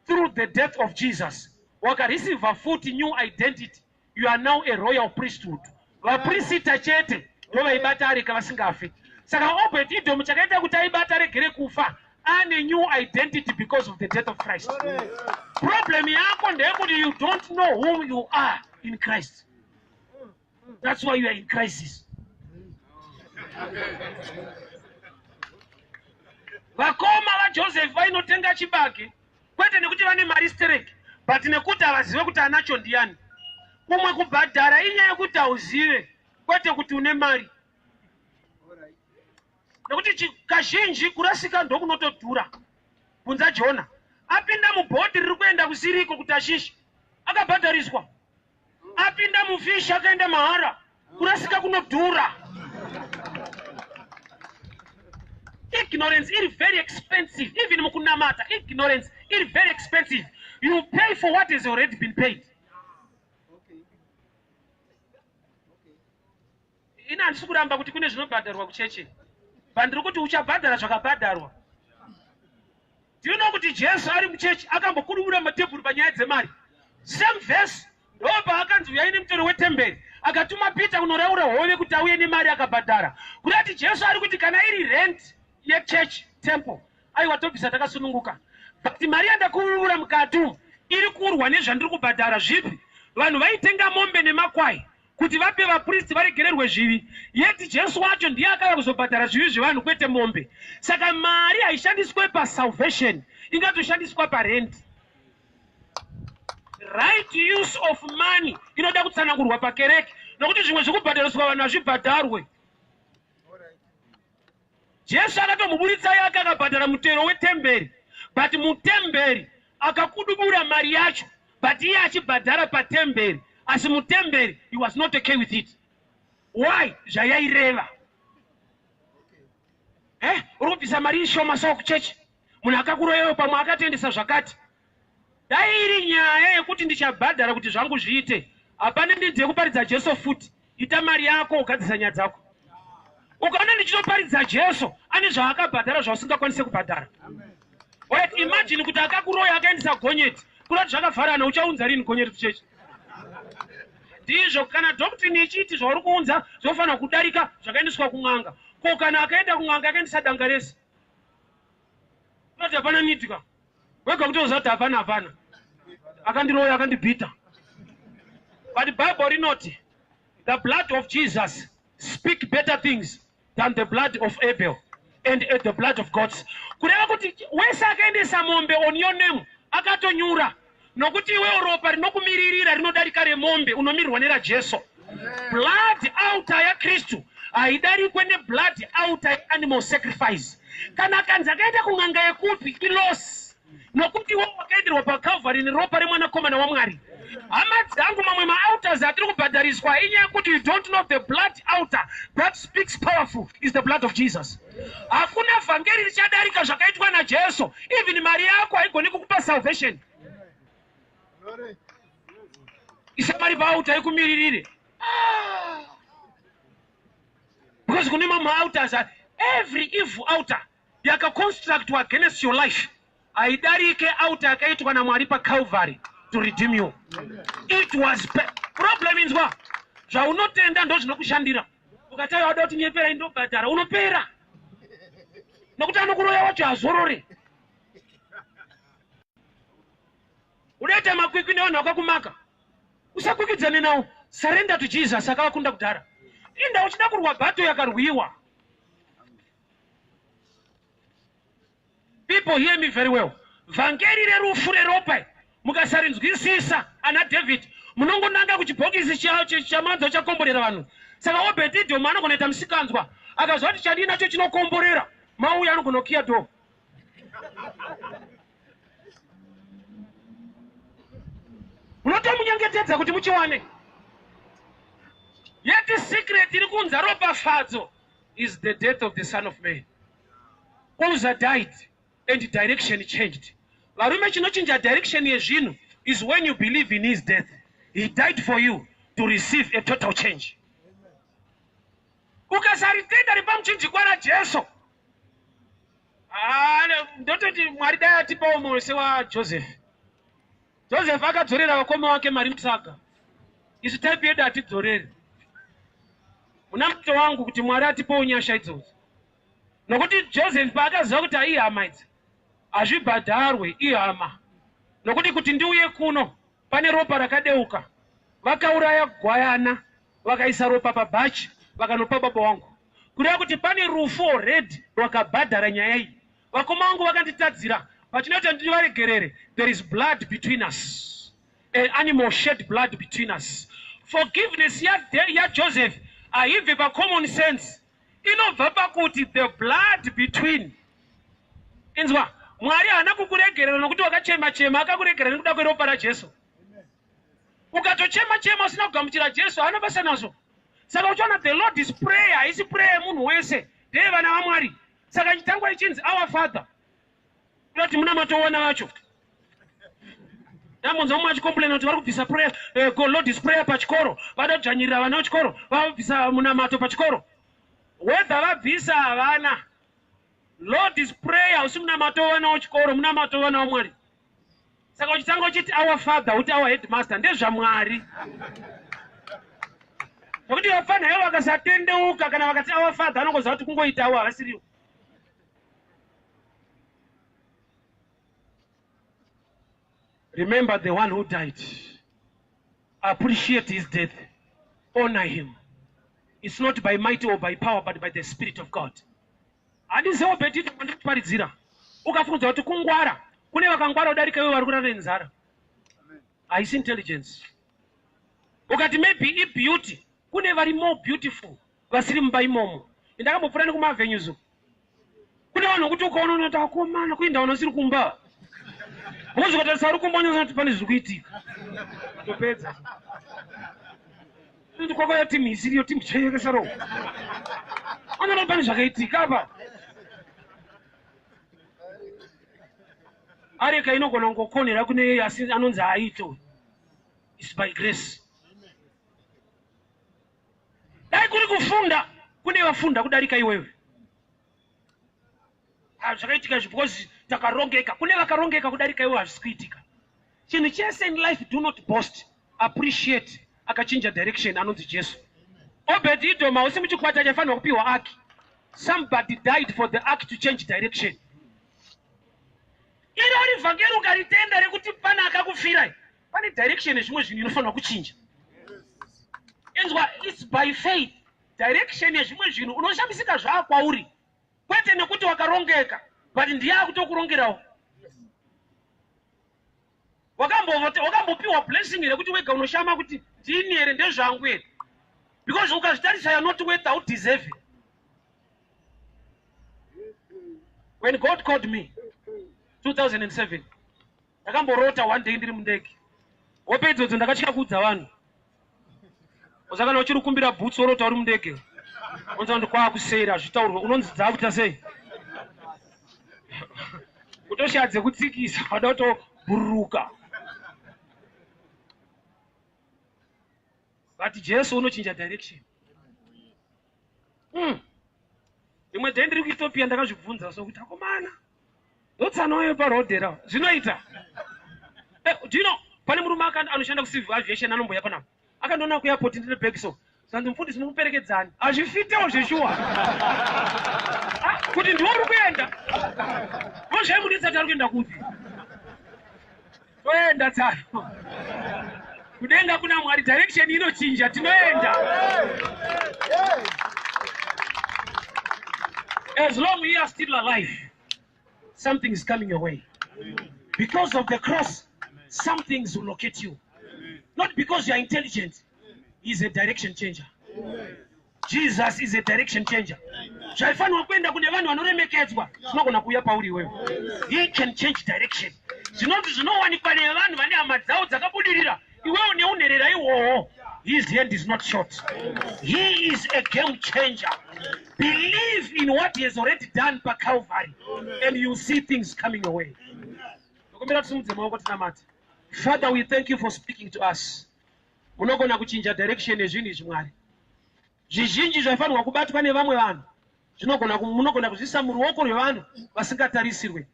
through the death of Jesus, wakareceiver futi new identity. You are now a royal priesthood. Vaprisita chete ndo vaibata areka vasingafi. Saka Obed Edom chakaita kuti aibata aregere kufa, ane new identity because of the death of Christ. Problem yako ndeyekuti you don't know whom you are in Christ. That's why you are in crisis. Vakoma vaJoseph vainotenga chibage kwete nekuti vane mari stereki, but nekuti havazive kuti anacho ndiani. Kumwe kubhadhara inyaya yekuti hauzive, kwete kuti une mari. Nekuti kazhinji kurasika ndokunotodhura. Bvunza Jona, apinda mubhoti riri kuenda kusiriko kuTashishi, akabhadhariswa. Apinda mufishi akaenda mahara. Kurasika kunodhura. Ignorance is very expensive. Even mukunamata, ignorance is very expensive. You pay for what has already been paid. Ini handisi kuramba kuti kune zvinobhadharwa kuchechi, but ndiri kuti uchabhadhara zvakabhadharwa. Do you know kuti Jesu ari muchechi akambokudubura matebhuru panyaya dzemari? Same verse ndo paakanzi uyai nemutoro wetemberi, akatuma Peter kunoraura hove kuti auye nemari akabhadhara. Kurati Jesu ari kuti kana iri rent yechurch temple, aiwa tobvisa takasununguka, but mari yandakuurura mukati umu iri kurwa nezvandiri kubhadhara zvipi? Vanhu vaitenga mombe nemakwai kuti vape vapristi varegererwe zvivi, yeti Jesu wacho ndiye akauya kuzobhadhara zvivi zvevanhu kwete mombe. Saka mari haishandiswe pasalvation, ingatoshandiswa parent. Right use of money inoda kutsanangurwa pakereke, nokuti zvimwe zvekubhadhariswa vanhu hazvibhadharwe. Jesu akatomuburitsa yake akabhadhara mutero wetemberi, but mutemberi akakudubura mari yacho, but iye achibhadhara patemberi, asi mutemberi he was not okay with it. Why? Zvayaireva. Uri kubvisa mari ishoma so kuchechi, munhu akakuroyewo pamwe akatoendesa zvakati. Dai iri nyaya yekuti ndichabhadhara kuti zvangu zviite, hapana ndidzi yekuparidza Jesu futi. Ita mari yako ugadzisa nyaya dzako. Ukaona ndichitoparidza Jesu ane zvaakabhadhara zvausingakwanise kubhadhara. Right, imagine kuti akakuroya akaendesa gonyeti, kurati zvakavharana, uchaunza rini gonyeti kuchechi? Ndizvo kana doctrine ichiti zvauri kuunza zvinofanira kudarika zvakaendeswa kun'anga. Ko kana akaenda kun'anga akaendesa danga rese, unoti hapana need ka? Wega kutoziva kuti hapana, hapana. Akandiroya, akandibhita. But Bible rinoti the blood of Jesus speak better things than the blood of Abel and the blood of goats. Kureva kuti wese akaendesa mombe on your name Akatonyura nokuti iwewo ropa rinokumiririra rinodarika remombe, unomirirwa neraJesu. Blood altar yaKristu haidarikwe neblood altar yeanimal sacrifice. Kana akanzi akaenda kun'anga yekupi, iloss, nokuti iwewo wakaenderwa paCalvary neropa remwanakomana waMwari. Hama dzangu, mamwe maaltars atiri kubhadhariswa inyaya yekuti you don't know the blood altar that speaks powerful is the blood of Jesus. Hakuna vhangeri richadarika zvakaitwa naJesu. Even mari yako haigoni kukupa salvation. Isa mari paaltar ikumiririre, because kune mamwe altars, every evil altar yakaconstructwa against your life haidarike altar yakaitwa naMwari paCalvary to redeem you. It was problem. Inzwa, zvaunotenda ndo zvinokushandira. Ukataiwa wada kuti nyepera indobhadhara, unopera, nokuti anokuroya wacho hazorore. Unoita makwikwi nevanhu vakakumaka, usakwikwidzane nawo. Surrender to Jesus akavakunda kudhara. Inda uchida kurwa battle yakarwiwa. People, hear me very well. Vhangeri rerufu reropa mukasarinzwisisa, ana David munongonanga kuchibhokisi chamanzo chakomborera vanhu. Saka Obedidom anogona kuita musikanzwa, akazva kuti chandii nacho chinokomborera mauya, anogona kukiya door. Unotomunyengetedza kuti muchiwane. Yet secret iri kunza ropafadzo is the death of the Son of Man. Uza died and direction changed. Varume, chinochinja direction yezvinhu is when you believe in his death. He died for you to receive a total change. Ukasaritenda ripamuchinjikwa raJesu, ah, ndototi Mwari dai atipawo mwoyo sewaJoseph. Joseph akadzorera vakoma wake mari musaga. Isu type yedu hatidzoreri. Munamato wangu kuti Mwari atipewo nyasha idzodzo, nokuti Joseph paakaziva kuti aihama idzi hazvibhadharwe, ihama, nokuti kuti ndiuye kuno pane ropa rakadeuka. Vakauraya gwayana, vakaisa ropa pabhachi, vakanopa baba wangu, kureva kuti pane rufu already rwakabhadhara nyaya iyi. Vakoma vangu vakanditadzira, pachinoita ndivaregerere, there is blood between us, an animal shed blood between us. Forgiveness yaJoseph ya haibvi pacommon sense, inobva pakuti the blood between. Inzwa, Mwari haana kukuregerera nokuti wakachema chema, akakuregerera nekuda kweropa raJesu. Ukatochema chema usina kugamuchira Jesu, haana basa nazvo. Saka uchiona the Lord's Prayer haisi prayer yemunhu wese, ndeye vana vaMwari. Saka chitangwa ichinzi "Our Father", kuti munamatowana vacho. Ndambonzwa mumwe achicomplaina kuti vari kubvisa prayer, Lord's Prayer pachikoro, vada kudzvanyirira vana vechikoro, vabvisa munamato pachikoro. Whether vabvisa havana, Lord's Prayer hausi munamato wevana wechikoro, munamato wevana vaMwari. Saka uchitanga uchiti "Our Father", uti "Our Headmaster", ndezvaMwari, nokuti vafana ivo vakasatendeuka, kana vakati "Our Father", anongoziva kuti kungoitawo, havasiriwo. Remember the one who died. Appreciate his death. Honor him. It's not by might or by power, but by the Spirit of God. Handizivo betito ndikuparidzira. Ukafunza kuti kungwara, kune vakangwara kudarika iwe vari kurara nenzara. Haisi intelligence. Ukati maybe ibeauty, kune vari more beautiful vasiri mumba imomo. Ndakambopfuura nekumavenues, kune vanhu vokuti ukaona unoti, "Akomana, kuinda vanhu vasiri kumba." Because ukatarisa vari kumba, unoona kuti pane zviri kuitika. Topedza kwakauya timu isiriyo, timu chayekesaro, anoona pane zvakaitika apa. Areka inogona kungokonera kune asi anonzi haaito. Is by grace. Dai kuri kufunda, kune vafunda kudarika iwewe. Ah, zvakaitika izvi because takarongeka, kune vakarongeka kudarika iwe, hazvisi kuitika. Chinhu chese in life, do not boast, appreciate akachinja direction anonzi Jesu. Obed Edom hausi muchikwata chafanirwa kupiwa ark. Somebody died for the ark to change direction. Irori vhangeri ukaritenda rekuti pane akakufira, pane direction yezvimwe zvinhu inofanirwa kuchinja. Inzwa, it's by faith. Direction yezvimwe zvinhu unoshamisika zvaa kwauri, kwete nekuti wakarongeka, but ndiye akutokurongerawo. Wakambopiwa blessing here kuti wega unoshama kuti ndini here, ndezvangu here? Because ukazvitarisa, you're not worth, haudeserve. When God called me 2007, ndakamborota one day ndiri mundege. Hope idzodzo ndakatya kuudza vanhu. Usakana uchiri kukumbira bhutsu, worota uri mundege, unonzi kuti kwakuseri hazvitaurwe, unonzi dzakuita sei, kutoshaya dzekutsikisa, wada kutobhururuka. But Jesu unochinja direction. Rimwe day ndiri kuEthiopia, ndakazvibvunza so kuti akomana, ndotsanoyo parodhera zvinoita. Do you know pane murume anoshanda kucivil aviation, anomboya panapa, akandiona kuairport ndine bag so, zanzi, "Mufundisi, mumuperekedzani." Hazvifitewo zveshuwa. Ah, kuti ndiwo uri kuenda ozvaimunetsa kuti ari kuenda kupi. Toenda tsano kudenga kuna Mwari. Direction inochinja, tinoenda. As long we are still alive, something is coming your way because of the cross. Some things will locate you, not because you are intelligent. He's a direction changer. Jesus is a direction changer. Zvaifanirwa kuenda kune vanhu vanoremekedzwa zvinogona kuuya pauri iwewe. He can change direction. Zvinonzi zvinowanikwa nevanhu vane hama dzavo dzakabudirira, iwewo neunherera ihwohwo. His hand is not short. He is a game changer. Believe in what he has already done paCalvary and you see things coming your way. Ndokumbira tisimudze maoko, tinamate. Father, we thank you for speaking to us. Munogona kuchinja direction yezvinhu izvi, Mwari. Zvizhinji zvaifanirwa kubatwa nevamwe vanhu zvinogona munogona kuzviisa muruoko rwevanhu vasingatarisirwe.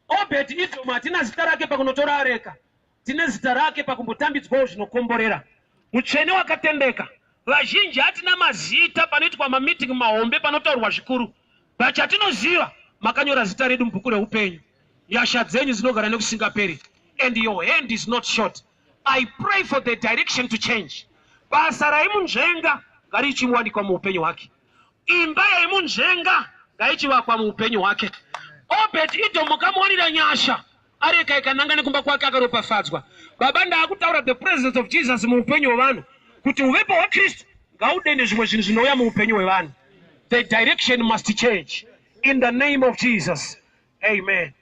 Obed Edom hatina zita rake pakunotora areka, tine zita rake pakumbotambidzwawo zvinokomborera. Mutsvene wakatendeka, vazhinji hatina mazita panoitwa mameeting mahombe, panotaurwa zvikuru, but chatinoziva, makanyora zita redu mubhuku reupenyu. Nyasha dzenyu dzinogara nekusingaperi and your hand is not short. I pray for the direction to change. Basa raimunzvenga ngarichiwanikwa muupenyu hwake, imba yaimunzvenga ngaichivakwa muupenyu hwake. Obed Edom mukamuwanira nyasha, areka ikananga nekumba kwake, akaropafadzwa. Baba, ndaakutaura the presence of Jesus muupenyu hwevanhu, kuti uvepo hwaKristu ngaudende zvimwe zvinhu zvinouya muupenyu hwevanhu. The direction must change in the name of Jesus. Amen.